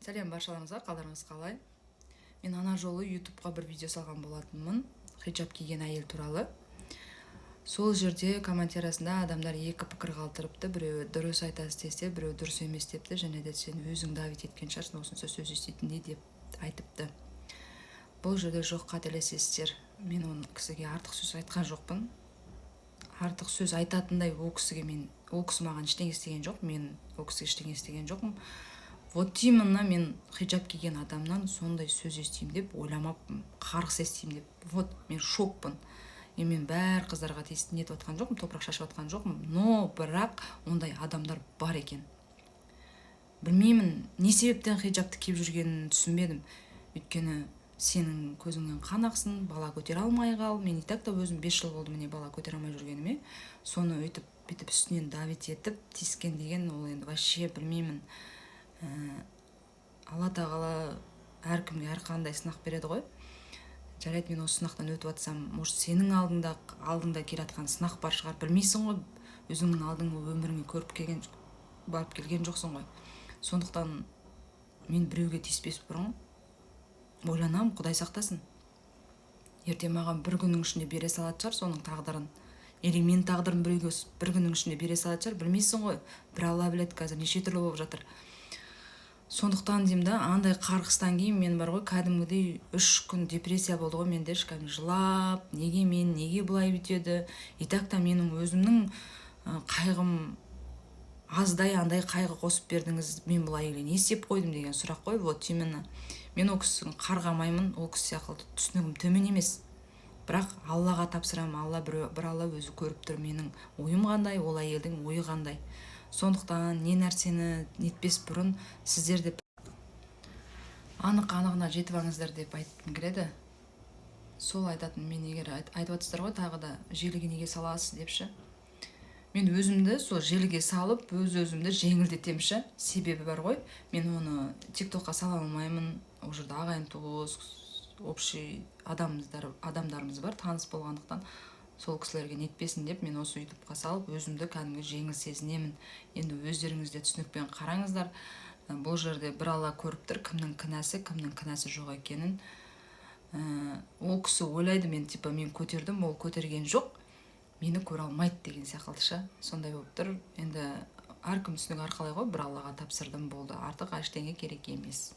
Сәлем баршаларыңызға! Қалдарыңыз қалай? Мен ана жолы Ютубқа бір видео салған болатынмын, хиджаб киген әйел туралы. Сол жерде комментариясында адамдар екі пікір қалдырыпты: біреуі «дұрыс айтасыз» десе, біреуі «дұрыс емес» депті. Және де «сен өзің давить еткен шығарсың осынша сөз еститіндей» деп айтыпты. Бұл жерде жоқ, қателесесіздер. Мен ол кісіге артық сөз айтқан жоқпын. Артық сөз айтатындай ол кісіге мен, ол кісі маған ештеңе істеген жоқ, мен ол кісіге ештеңе істеген жоқпын. Вот именно мен хиджаб киген адамнан сондай сөз естимін деп ойламаппын, қарғыс естимін деп. Вот мен шокпын. И мен бәр қыздарға тиісті нетіп жатқан жоқпын, топырақ шашып жатқан жоқпын, но бірақ ондай адамдар бар екен. Білмеймін, не себептен хиджабты киіп жүргенін түсінбедім. Өйткені сенің көзіңнен қан ақсын, бала көтере алмай қал. Мен и так та өзім 5 жыл болды, міне, бала көтере алмай жүргеніме. Соны өйтіп, бүйтіп үстінен давить етіп тиіскен деген ол енді вообще білмеймін. Алла Тағала әркімге әрқандай сынақ береді ғой. Жарайды, мен осы сынақтан өтіп жатсам, может, сенің алдыңда келе жатқан сынақ бар шығар, білмейсің ғой. Өзіңнің алдыңғы өміріңе көріп келген, барып келген жоқсың ғой. Сондықтан мен біреуге тиіспес бұрын ойланамын. Құдай сақтасын, ертең маған бір күннің ішінде бере салатын шығар соның тағдырын или менің тағдырым біреуге бір күннің ішінде бере салатын шығар, білмейсің ғой, бір Алла біледі. Қазір неше түрлі болып жатыр. Сондықтан деймін да, андай қарғыстан кейін мен бар ғой, кәдімгідей 3 күн депрессия болды ғой менде ше. Кәдімгі жылап, неге мен, неге бұлай бүйтеді? И так та менің өзімнің қайғым аздай, андай қайғы қосып бердіңіз, мен бұл әйелге не істеп қойдым деген сұрақ қой. Вот именно мен ол кісіні қарғамаймын, ол кісі сияқты түсінігім төмен емес, бірақ Аллаға тапсырамын. Алла бір Алла өзі көріп тұр менің ойым қандай, ол әйелдің ойы қандай. Сондықтан не нәрсені нетпес бұрын сіздер де анық анығына жетіп алыңыздар деп айтқым келеді. Сол айтатын мен. Егер айтып жатырсыздар ғой тағы да, «желіге неге саласыз» деп ше, мен өзімді сол желіге салып, өз өзімді жеңілдетемін ше. Себебі бар ғой, мен оны Тик Токқа сала алмаймын. Ол жерде ағайын туыс, общий адамдарымыз бар, таныс болғандықтан, сол кісілерге нетпесін деп, мен осы Ютубқа салып, өзімді кәдімгі жеңіл сезінемін. Енді өздеріңіз де түсінікпен қараңыздар. Бұл жерде бір Алла көріп тұр кімнің кінәсі, кімнің кінәсі жоқ екенін. Ол кісі ойлайды, мен типа мен көтердім, ол көтерген жоқ, мені көре алмайды деген сияқты ше. Сондай болып тұр. Енді әркім түсінігі әрқалай ғой. Бір Аллаға тапсырдым, болды, артық ештеңе керек емес.